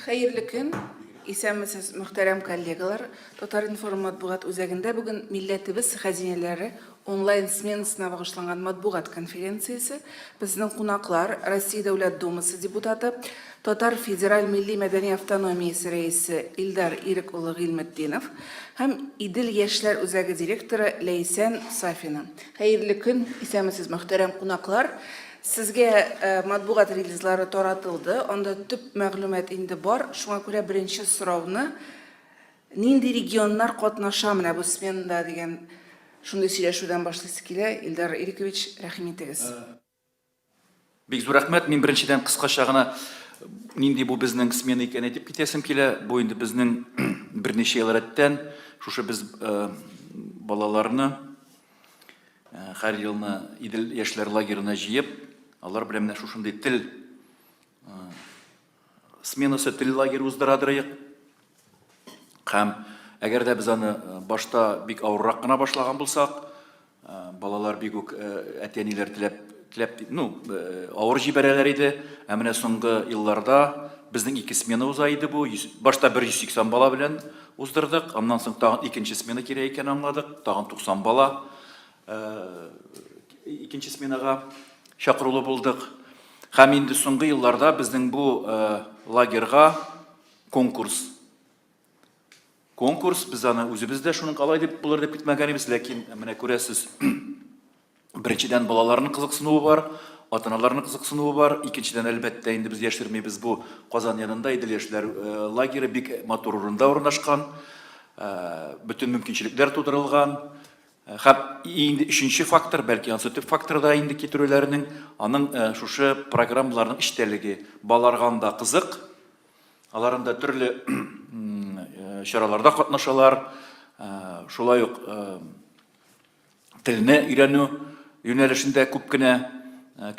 Хәерле көн! Исәнмесез, мөхтәрәм коллегалар! Татар-информ матбугат үзәгендә бүген Милләтебез хәзинәләре онлайн сменасына багышланган матбугат конференциясе. Безнең кунаклар, Россия Дәүләт Думасы депутаты, Татар федераль милли-мәдәни автономиясе рәисе Илдар Ирек улы Гыйльметдинов һәм Идел яшьләр үзәге директоры Ләйсән Сафина. Хәерле көн, исәнмесез, мөхтәрәм кунаклар! Сезгә матбугат релизлары таратылды, анда төп мәгълүмат инде бар, шуңа күрә беренче сорауны, нинди регионнар катнаша менә бу сменада дигән шундый сөйләшүдән башлыйсы килә. Илдар Ирекович, рәхим итегез. Бик зур рәхмәт. Мин беренчедән кыскача гына нинди бу безнең смена икәнен әйтеп китәсем килә. Бу инде безнең берничә ел рәттән шушы без балаларны Һәр елны Идел яшьләр лагерына җыеп, алар белән менә шушындый тел сменасы, тел лагере уздырадырыек. Һәм әгәр дә без аны башта бик авыррак кына башлаган булсак, балалар бик үк әти-әниләр теләп, теләп, ну, авыр җибәрәләр иде. Ә менә соңгы елларда безнең ике смена уза иде бу. Башта 180 бала белән Уздырдык, аннан соң тагын икенче смена кирәк икәнен аңладык, тагын 90 бала икенче сменага чакырулы булдык. Һәм инде соңгы елларда безнең бу лагерьга конкурс. Конкурс, без аны үзебез дә шуның алай дип булыр дип көтмәгән идек, ләкин менә күрәсез, Беренчедән, балаларның кызыксынуы бар, ата-аналарның кызыксынуы бар. Икенчедән, әлбәттә, инде без яшермибез, бу Казан янында Идел яшьләр лагере бик матур урында урнашкан, бөтен мөмкинчелекләр тудырылган. Һәм инде өченче фактор, бәлки ансы төп фактор да инде китерүләренең, аның шушы программаларның эчтәлеге. Балаларга анда кызык, алар анда төрле чараларда катнашалар, шулай ук Телне өйрәнү юнәлешендә күп кенә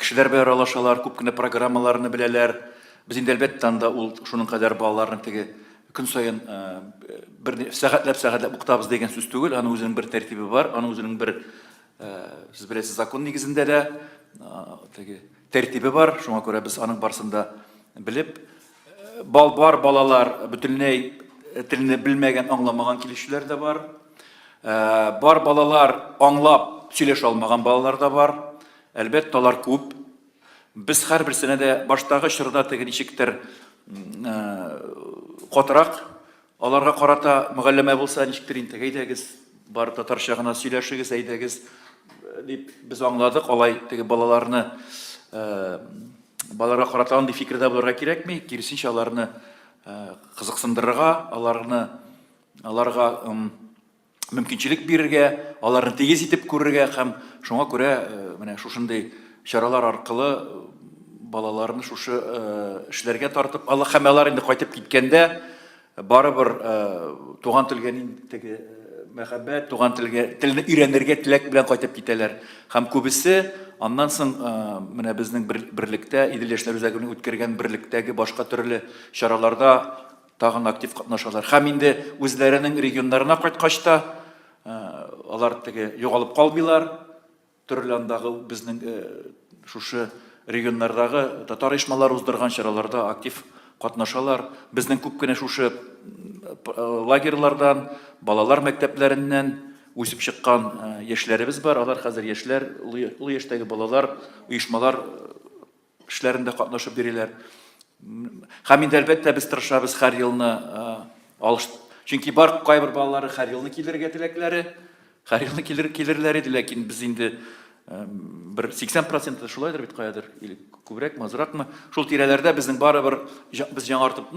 кешеләр белән аралашалар, күп кенә программаларны беләләр. Без инде әлбәттә анда ул шуның кадәр балаларны теге көн саен бер сәгатьләп-сәгатьләп укытабыз дигән сүз түгел, аның үзенең бер тәртибе бар, аның үзенең бер сез беләсез, закон нигезендә дә теге тәртибе бар, шуңа күрә без аның барысын да белеп, бал бар балалар бөтенләй телне белмәгән, аңламаган килүчеләр дә бар. Бар балалар аңлап сөйләшә алмаган балалар да бар. Әлбәттә, алар күп. Без һәрберсенә дә баштагы чорда теге ничектер катырак аларга карата мөгалләмә булса, ничектер инде, әйдәгез, бар татарча гына сөйләшегез, әйдәгез дип без аңладык. Алай теге балаларны балаларга карата андый фикердә булырга кирәкми. Киресенчә, аларны кызыксындырырга, аларны аларга мөмкинчелек бирергә, аларны тигез итеп күрергә һәм шуңа күрә менә шушындый чаралар аркылы балаларны шушы эшләргә тартып, алла һәм алар инде кайтып киткәндә барыбер туган телгә теге мәхәббәт, туган телгә, телне өйрәнергә теләк белән кайтып китәләр. Һәм күбесе аннан соң менә безнең берлектә, Идел яшьләр үзәгенең үткәргән берлектәге башка төрле чараларда тагын актив катнашалар. Һәм инде үзләренең регионнарына кайткач та, алар теге югалып калмыйлар. Төрле андагы безнең шушы регионнардагы татар оешмалары уздырган чараларда актив катнашалар. Безнең күп кенә шушы лагерьлардан, балалар мәктәпләреннән үсеп чыккан яшьләребез бар. Алар хәзер яшьләр, олы яшьтәге балалар, оешмалар эшләрендә катнашып йөриләр. Һәм инде әлбәттә без тырышабыз һәр елны алыш, чөнки бар кайбер балалары һәр елны килергә теләкләре, һәр елны килер килерләр иде, ләкин без инде бер 80 проценты шулайдыр бит каядыр, или күбрәкме, азракмы, шул тирәләрдә безнең барыбер без яңартып,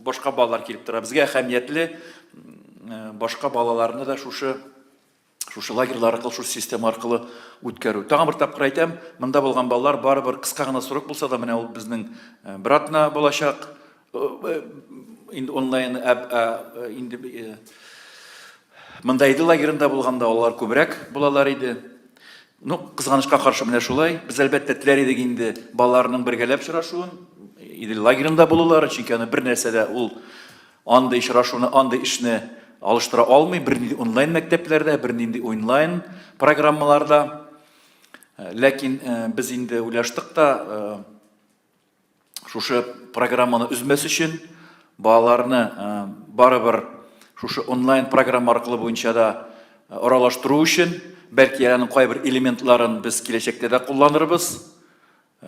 башка балалар килеп тора. Безгә әһәмиятле башка балаларны да шушы шушы лагерьлар аркылы, шушы система аркылы үткәрү. Тагын бер тапкыр әйтәм, монда булган балалар барыбер кыска гына срок булса да, менә ул безнең э, бер атна булачак, э, э, инде онлайн, инде монда иде лагерында булганда алар күбрәк булалар иде. Ну, кызганычка каршы менә шулай. Без әлбәттә теләр идек инде балаларның бергәләп очрашуын, Идел лагерында булулары, чөнки аны бер нәрсә дә ул Андый очрашуны, андый эшне алыштыра алмый бернинди онлайн мәктәпләрдә, бернинди онлайн программаларда. Ләкин без инде уйлаштык та, шушы программаны өзмәс өчен, Балаларны барыбер шушы онлайн программа аркылы буенча да аралаштыру өчен, бәлки аның кайбер элементларын без киләчәктә дә кулланырбыз.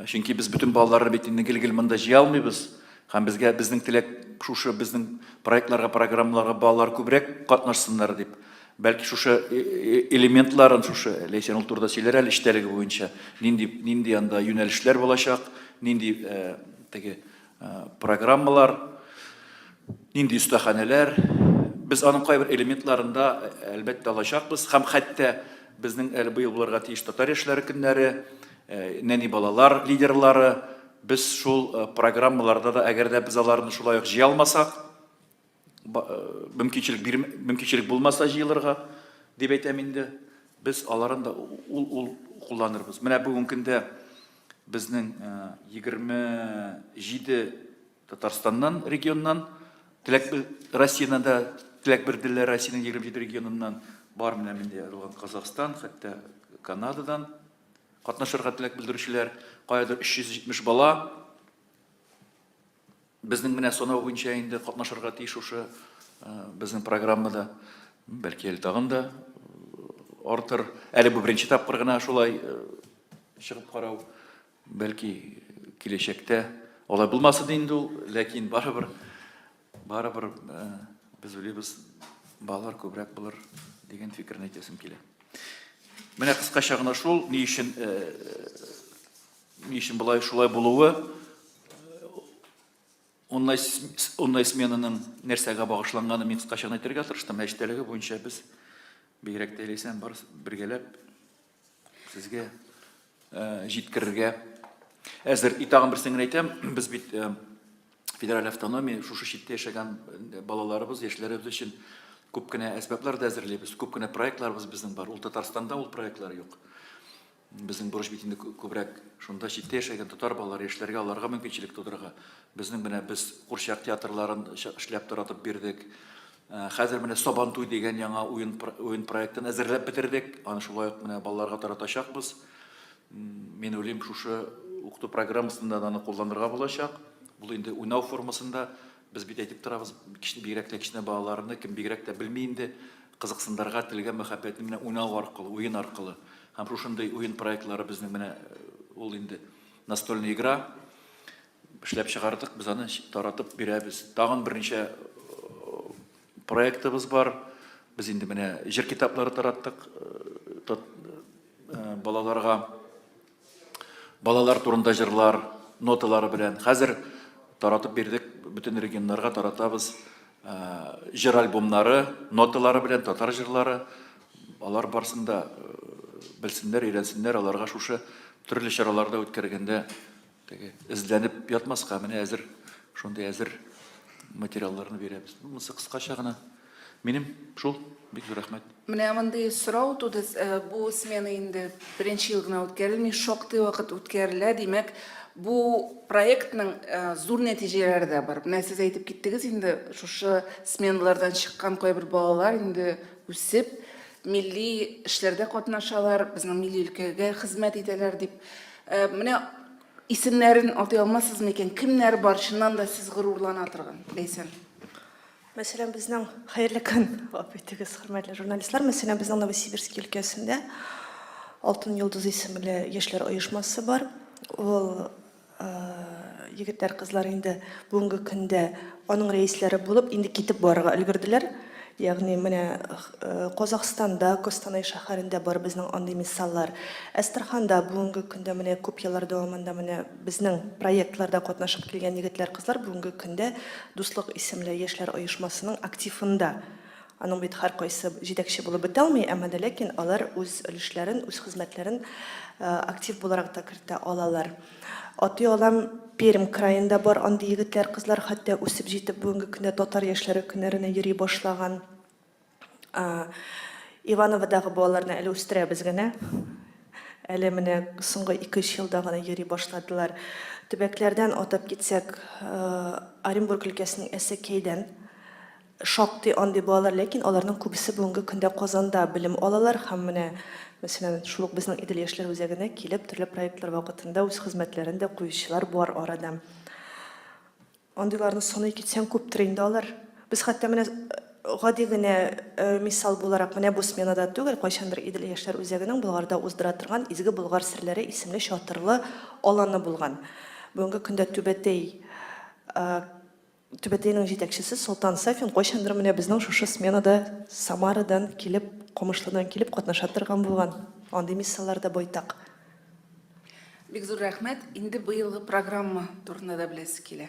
Чөнки без бөтен балаларны бит инде гел-гел монда җыя алмыйбыз. Һәм безгә безнең теләк шушы безнең проектларга, программаларга балалар күбрәк катнашсыннар дип. Бәлки шушы элементларын шушы Ләйсән ул турыда сөйләр әле эчтәлеге буенча, нинди нинди анда юнәлешләр булачак, нинди теге программалар, нинди остаханәләр. Без аның кайбер элементларын да әлбәттә алачакбыз һәм хәтта безнең әле быел булырга тиеш татар яшьләре көннәре, нәни балалар лидерлары, без шул программаларда да, әгәр дә без аларны шулай ук җыя алмасак, мөмкинчелек бир, мөмкинчелек булмаса җыелырга, дип әйтәм инде, без аларын да ул ул кулланырбыз. Менә бүгенге көндә безнең 27 Татарстаннан регионнан теләк Россиянең дә теләк белдерделәр, Россиянең 27 регионыннан бар менә миндә язылган Казахстан, хәтта Канададан катнашырга теләк белдерүчеләр, каядыр 370 бала безнең менә санау буенча инде катнашырга тиеш шушы безнең программада. Бәлки әле тагын да артыр. Әле бу беренче тапкыр гына шулай чыгып карау. Бәлки киләчәктә алай булмасын инде ул, ләкин барыбер барыбер без уйлыйбыз, балалар күбрәк булыр дигән фикерне әйтәсем килә. Менә кыскача гына шул, ни өчен ни өчен болай шулай булуы, онлайн сменаның нәрсәгә багышланганын мин кыскача гына әйтергә тырыштым. Ә эчтәлеге буенча без бигрәк тә Ләйсән барысы бергәләп сезгә җиткерергә әзер. И тагын берсен генә әйтәм, без бит федераль автономия шушы читтә яшәгән балаларыбыз, яшьләребез өчен күп кенә әсбаплар да әзерлибез, күп кенә проектларыбыз безнең бар. Ул Татарстанда ул проектлар юк. Безнең бурыч бит инде күбрәк шунда читтә яшәгән татар балалары, яшьләргә аларга мөмкинчелек тудырырга. Безнең менә без курчак театрларын эшләп таратып бирдек. Хәзер менә Сабантуй дигән яңа уен уен проектын әзерләп бетердек. Аны шулай ук менә балаларга таратачакбыз. Мин уйлыйм, шушы укыту программасында да аны кулланырга булачак. Бул инде уйнау формасында. Без бит әйтеп торабыз, кечкенә, бигрәк тә кечкенә балаларны, кем бигрәк тә белми инде, кызыксындарга телгә мәхәббәтне менә уйнау аркылы, уен аркылы. Һәм шушындый уен проектлары безнең менә ул инде настольная игра эшләп чыгардык, без аны таратып бирәбез. Тагын берничә проектыбыз бар. Без инде менә җыр китаплары тараттык балаларга. Балалар турында җырлар, ноталары белән. Хәзер таратып бирдек, бөтен регионнарга таратабыз. Җыр альбомнары, ноталары белән татар җырлары. Алар барсын да белсеннәр, өйрәнсеннәр, аларга шушы төрле чараларда үткәргәндә теге эзләнеп ятмаска, менә әзер шундый әзер материалларны бирәбез. Монысы кыскача гына. Минем шул, бик зур рәхмәт. Менә мондый сорау туды, бу смена инде беренче ел гына үткәрелми, шактый вакыт үткәрелә, димәк, бу проектның зур нәтиҗәләре дә бар. Менә сез әйтеп киттегез инде, шушы сменалардан чыккан кайбер балалар инде үсеп, милли эшләрдә катнашалар, безнең милли өлкәгә хезмәт итәләр дип. Менә исемнәрен атый алмассыз микән? Кемнәр бар, чыннан да сез горурлана торган, Ләйсән? Мәсәлән, безнең хәерле көн, гафу итегез, хөрмәтле журналистлар. Мәсәлән, безнең Новосибирский өлкәсендә Алтын йолдыз исемле яшьләр оешмасы бар. Ул егетләр, кызлар инде бүгенге көндә аның рәисләре булып, инде китеп барырга өлгерделәр. Ягъни менә Казахстанда, Костанай шәһәрендә бар безнең андый мисаллар. Әстерханда бүгенге көндә менә күп еллар дәвамында менә безнең проектларда катнашып килгән егетләр, кызлар бүгенге көндә Дуслык исемле яшьләр оешмасының активында. Аның бит һәркайсы җитәкче булып бетә алмый, әмма дә ләкин алар үз өлешләрен, үз хезмәтләрен актив буларак та кертә алалар. Атый алам, Пермь краенда бар андый егетләр, кызлар, хәтта үсеп җитеп бүгенге көндә татар яшьләре көннәренә йөри башлаган. Ивановодагы балаларны әле үстерәбез генә. Әле менә соңгы 2-3 елда гына йөри башладылар. Төбәкләрдән атап китсәк, Оренбург өлкәсенең Әсәкәйдән шактый андый балалар, ләкин аларның күбесе бүгенге көндә Казанда белем алалар һәм менә, мәсәлән, шул ук безнең Идел яшьләр үзәгенә килеп, төрле проектлар вакытында үз хезмәтләрен дә куючылар бар арада. Андыйларны саный китсәң, күптер инде алар. Без хәтта менә гади генә мисал буларак, менә бу сменада түгел, кайчандыр Идел яшьләр үзәгенең Болгарда уздыра торган Изге Болгар серләре исемле чатырлы аланы булган. Бүгенге көндә Түбәтәй Түбәтәйнең җитәкчесе Солтан Сафин кайчандыр менә безнең шушы сменада Самарадан килеп, Камышлыдан килеп катнаша торган булган. Андый мисаллар да байтак. Бик зур рәхмәт. Инде быелгы программа турында да беләсе килә.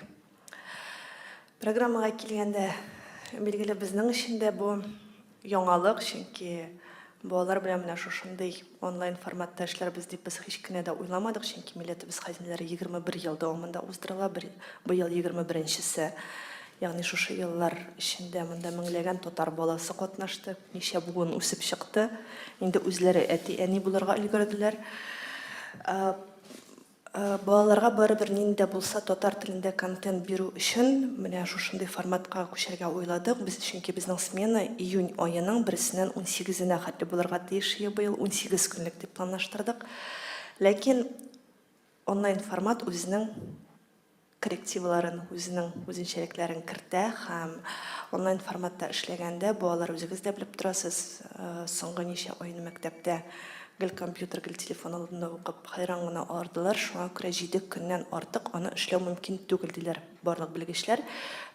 Программага килгәндә, билгеле, безнең өчен дә бу яңалык, чөнки балалар белән менә шушындый онлайн форматта эшләрбез дип без һич кенә дә уйламадык, чөнки Милләтебез хәзинәләре 21 ел дәвамында уздырыла, бер, быел 21-нчесе. Ягъни шушы еллар эчендә монда меңләгән татар баласы катнашты. Ничә буын үсеп чыкты, инде үзләре әти-әни булырга өлгерделәр. Балаларга барыбер нинди дә булса татар телендә контент бирү өчен менә шушындый форматка күчәргә уйладык. Без, чөнки безнең смена июнь аеның берсеннән унсигезенә хәтле булырга тиеш иде быел, 18 көнлек дип планлаштырдык. Ләкин онлайн формат үзенең коррективаларын, үзенең үзенчәлекләрен кертә һәм онлайн форматта эшләгәндә балалар үзегез дә белеп торасыз, соңгы ничә айны мәктәптә гел компьютер, гел телефон алдында укып хәйран гына ардылар, шуңа күрә җиде көннән артык аны эшләү мөмкин түгел, диләр барлык белгечләр.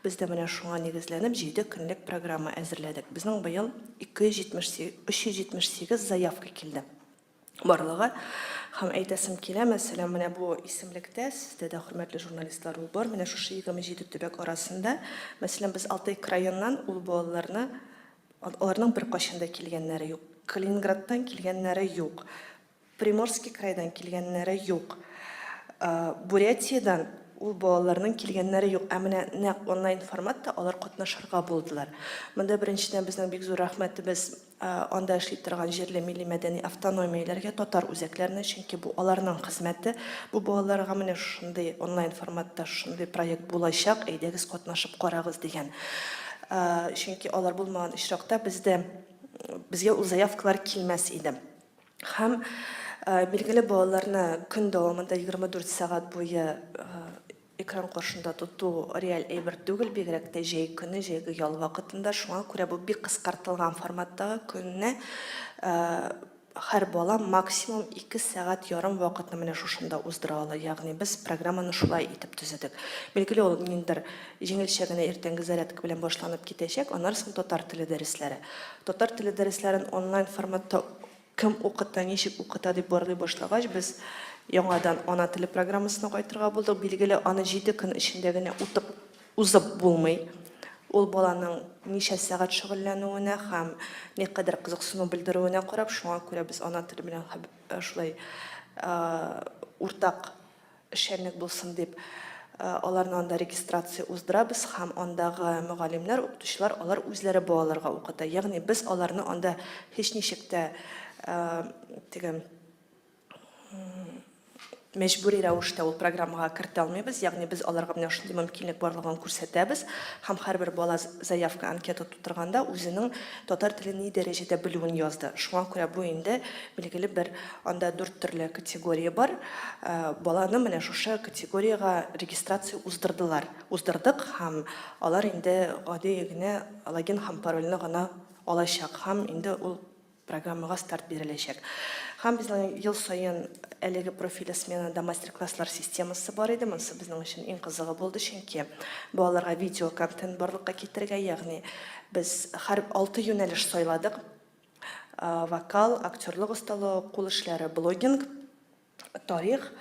Без дә менә шуңа нигезләнеп җиде көнлек программа әзерләдек. Безнең быел 278, 378 заявка килде. Барлыгы. Һәм әйтәсем килә, мәсәлән, менә бу исемлектә, сездә дә, хөрмәтле журналистлар, ул бар, менә шушы 27 төбәк арасында, мәсәлән, без Алтай краеннан ул балаларны, аларның беркайчан да килгәннәре юк. Калининградтан килгәннәре юк. Приморский крайдан килгәннәре юк. Бурятиядән ул балаларның килгәннәре юк. Ә менә нәкъ онлайн форматта алар катнашырга булдылар. Монда беренчедән безнең бик зур рәхмәтебез Анда эшли торган җирле милли-мәдәни автономияләргә, татар үзәкләренә, чөнки бу аларның хезмәте. Бу балаларга менә шушындый онлайн форматта шушындый проект булачак, әйдәгез катнашып карагыз дигән. Чөнки алар булмаган очракта бездә безгә ул заявкалар килмәс иде. Һәм билгеле балаларны көн дәвамында 24 сәгать буе Экран каршында тоту реаль әйбер түгел, бигрәк тә җәй көне, җәйге ял вакытында. Шуңа күрә бу бик кыскартылган форматтагы көнне һәр бала максимум ике сәгать ярым вакытны менә шушында уздыра ала. Ягъни без программаны шулай итеп төзедек. Билгеле, ул ниндидер җиңелчә генә иртәнге зарядка белән башланып китәчәк, аннары соң татар теле дәресләре. Татар теле дәресләрен онлайн форматта Кем укыта, ничек укыта дип барлый башлагач, без яңадан ана теле программасына кайтырга булдык. Билгеле, аны җиде көн эчендә генә утып, узып булмый. Ул баланың ничә сәгать шөгыльләнүенә һәм никадәр кызыксыну белдерүенә карап, шуңа күрә без ана теле белән шулай уртак эшчәнлек булсын дип, аларны анда регистрация уздырабыз һәм андагы мөгаллимнәр, укытучылар, алар үзләре балаларга укыта. Ягъни без аларны анда һичничек тә теге мәҗбүри рәвештә ул программага кертә алмыйбыз. Ягъни без аларга менә шундый мөмкинлек барлыгын күрсәтәбез һәм һәрбер бала заявка, анкета тутырганда үзенең татар телен ни дәрәҗәдә белүен язды. Шуңа күрә бу инде билгеле бер Анда дүрт төрле категория бар. Баланы менә шушы категориягә регистрация уздырдылар. Уздырдык һәм алар инде гади генә логин һәм парольне гына алачак һәм инде ул программага старт биреләчәк. Һәм безнең ел саен әлеге профильле сменада мастер-класслар системасы бар иде. Монысы безнең өчен иң кызыгы булды, чөнки балаларга видео контент барлыкка китерергә, ягъни без һәр алты юнәлеш сайладык. Вокал, актерлык осталыгы, кул эшләре, блогинг, тарих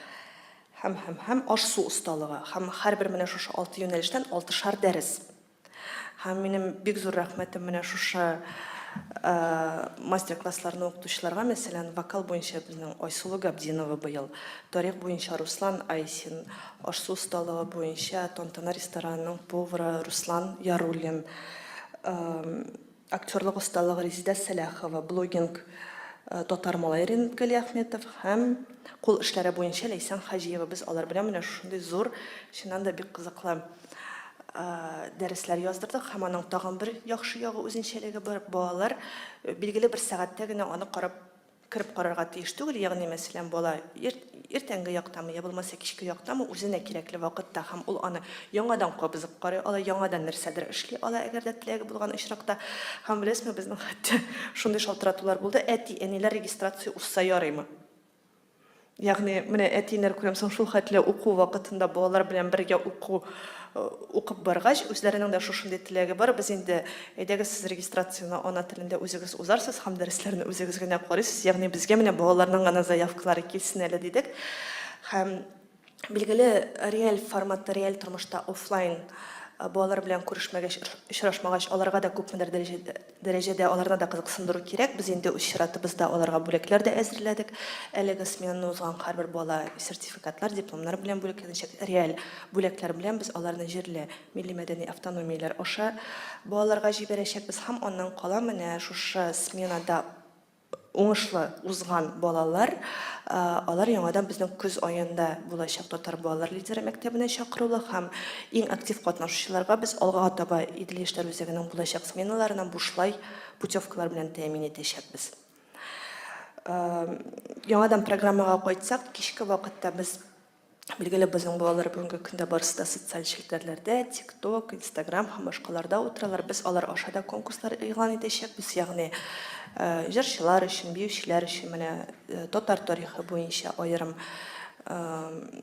һәм һәм һәм аш-су осталыгы. Һәм һәрбер менә шушы алты юнәлештән алтышар дәрес. Һәм минем бик зур рәхмәтем менә шушы мастер-классларны укытучыларга, мәсәлән, вокал буенча безнең Айсылу Габдинова быел, тарих буенча Руслан Айсин, аш-су осталыгы буенча Тантана ресторанының повары Руслан Яруллин, Актерлык осталыгы Резидә Сәлахова, блогинг Татар малае Ренат Галиәхметов һәм кул эшләре буенча Ләйсән Хаҗиева. Без алар белән менә шушындый зур, чыннан да бик кызыклы дәресләр яздырдык һәм аның тагын бер яхшы ягы, үзенчәлеге бар, балалар билгеле бер сәгатьтә генә аны карап. кереп карарга тиеш түгел, ягъни мәсәлән, бала иртәнге яктамы, я булмаса кичке яктамы, үзенә кирәкле вакытта һәм ул аны яңадан кабызып карый ала, яңадан нәрсәдер эшли ала, әгәр дә теләге булган очракта. Һәм беләсезме, безнең хәтта шундый шалтыратулар булды, әти-әниләр регистрация узса ярыймы? Ягъни, менә әти-әниләр күрәмсең, шул хәтле уку вакытында балалар белән бергә уку укып баргач, үзләренең дә шушындый теләге бар. Без инде, әйдәгез, сез регистрацияне ана телендә үзегез узарсыз һәм дәресләрне үзегез генә карыйсыз. Ягъни, безгә менә балаларның гына заявкалары килсен әле, дидек. Һәм Билгеле, реаль форматта, реаль тормышта офлайн балалар белән күрешмәгәч, очрашмагач, аларга да күпмедер дәрәҗәдә аларны да кызыксындыру кирәк. Без инде үз чиратыбызда аларга бүләкләр дә әзерләдек. Әлеге сменаны узган һәрбер бала сертификатлар, дипломнар белән бүләкләнәчәк. Реаль бүләкләр белән без аларны җирле милли-мәдәни автономияләр аша балаларга җибәрәчәкбез һәм аннан кала менә шушы сменада Уңышлы узган балалар, алар яңадан безнең көз аенда булачак татар балалар лидеры мәктәбенә чакырулы һәм иң актив катнашучыларга без алга таба Идел яшьләр үзәгенең булачак сменаларына бушлай путевкалар белән тәэмин итәчәкбез. Яңадан программага кайтсак, кичке вакытта без Билгеле, безнең балалар бүгенге көндә барысы да социаль челтәрләрдә, TikTok, Instagram һәм башкаларда утыралар. Без алар аша да конкурслар игълан итәчәкбез, ягъни э, җырчылар өчен, биючеләр өчен, менә э, татар тарихы буенча аерым э,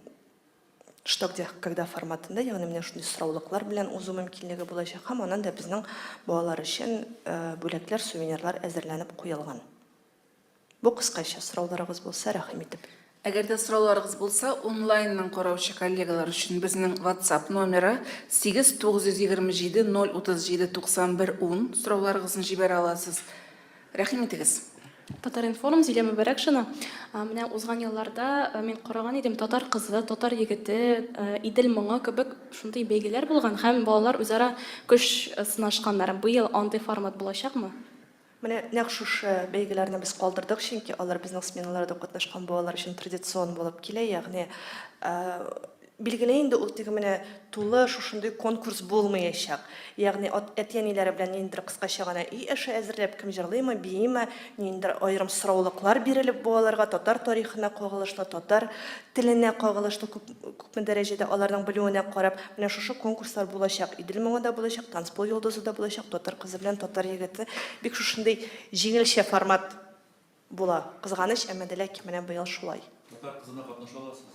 что где когда форматында, ягъни менә шундый сораулыклар белән узу мөмкинлеге булачак һәм аннан да безнең балалар өчен бүләкләр, сувенирлар әзерләнеп куелган. Бу кыскача, сорауларыгыз булса, рәхим итеп. Әгәр дә сорауларыгыз булса, онлайннан караучы коллегалар өчен безнең WhatsApp номеры 8 927 037 91 10, сорауларыгызны җибәрә аласыз. Рәхим итегез. Татар-информ, Зилә Мөбарәкшина. Менә узган елларда мин караган идем, Татар кызы, Татар егете, Идел моңы кебек шундый бәйгеләр булган һәм балалар үзара көч сынашканнар. Быел андый формат булачакмы? Менә нәкъ шушы бәйгеләрне без калдырдык, чөнки алар безнең сменаларда катнашкан балалар өчен традицион булып килә, ягъни билгеле инде ул теге менә тулы шушындый конкурс булмаячак. Ягъни әти-әниләре белән ниндидер кыскача гына өй эше әзерләп, кем җырлыймы, бииме, ниндидер аерым сораулыклар бирелеп балаларга татар тарихына кагылышлы, татар теленә кагылышлы күп Күпме дәрәҗәдә аларның белүенә карап, менә шушы конкурслар булачак. Идел моңы да булачак, Танцпол йолдызы да булачак, Татар кызы белән татар егете. Бик шушындый җиңелчә формат була. Кызганыч, әмма дә ләкин менә быел шулай. Татар кызына катнаша аласыз.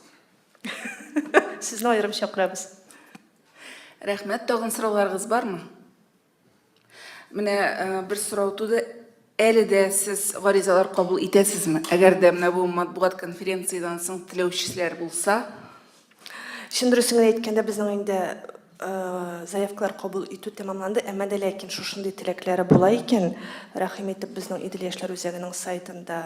Сезне аерым чакырабыз. Рәхмәт. Тагын сорауларыгыз бармы? Менә э, бер сорау туды. Әле дә сез гаризалар кабул итәсезме? Әгәр дә менә бу матбугат конференциядән соң теләүчеләр булса? Чын дөресен генә әйткәндә, безнең инде э, заявкалар кабул итү тәмамланды, әмма дә ләкин шушындый теләкләре була икән, рәхим итеп безнең Идел яшьләр үзәгенең сайтында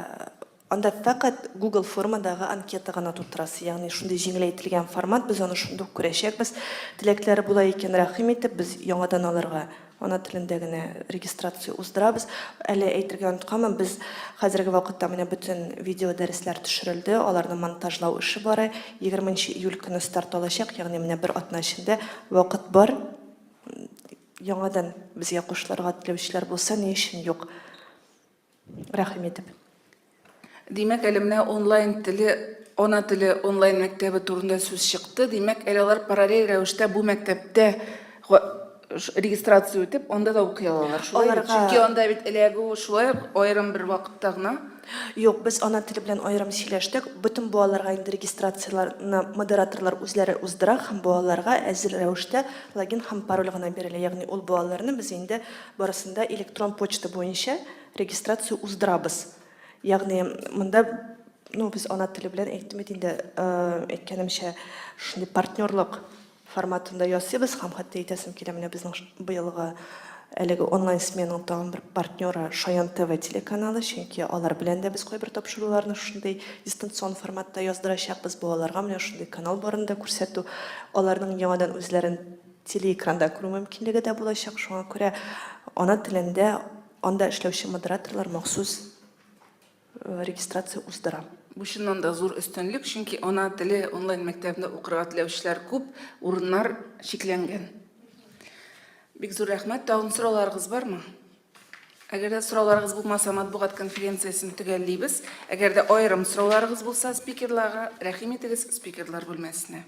Анда фәкать Google формадагы анкета гына тутырасы, ягъни шундый җиңеләйтелгән формат, без аны шундук күрәчәкбез. Теләкләре була икән, рәхим итеп, без яңадан аларга ана телендә генә регистрация уздырабыз. Әле әйтергә онытканмын, без хәзерге вакытта менә бөтен видеодәресләр төшерелде, аларны монтажлау эше бара. 20 нче июль көне старт алачак, ягъни менә бер атна эчендә вакыт бар. Яңадан безгә кушылырга теләүчеләр булса, ни өчен юк? Рәхим итеп. Димәк, әле менә онлайн теле, ана теле онлайн мәктәбе турында сүз чыкты. Димәк, әле алар параллель рәвештә бу мәктәптә регистрация үтеп, анда да укый алалар. Шулай бит? Аларга... Чөнки анда бит эләгү шулай ук аерым бер вакытта гына. Юк, без ана теле белән аерым сөйләштек. Бөтен балаларга инде регистрацияләрне модераторлар үзләре уздыра һәм балаларга әзер рәвештә логин һәм пароль гына бирелә. Ягъни ул балаларны без инде Барысын да электрон почта буенча регистрация уздырабыз. Ягъни монда, ну, без ана теле белән әйттем бит инде, әйткәнемчә, шундый партнерлык форматында ясыйбыз һәм хәтта әйтәсем килә, менә безнең быелгы әлеге онлайн сменаның тагын бер партнеры Шаян ТВ телеканалы, чөнки алар белән дә без кайбер тапшыруларны шундый дистанцион форматта яздырачакбыз, балаларга менә шундый канал барын да күрсәтү, аларның яңадан үзләрен Телеэкранда күрү мөмкинлеге дә булачак, шуңа күрә ана телендә анда эшләүче модераторлар махсус регистрация уздыра. Бу чыннан да зур өстенлек, чөнки ана теле онлайн мәктәбендә укырга теләүчеләр күп, урыннар чикләнгән. Бик зур рәхмәт. Тагын сорауларыгыз бармы? Әгәр дә сорауларыгыз булмаса, матбугат конференциясен төгәллибез. Әгәр дә аерым сорауларыгыз булса спикерларга, рәхим итегез спикерлар бүлмәсенә.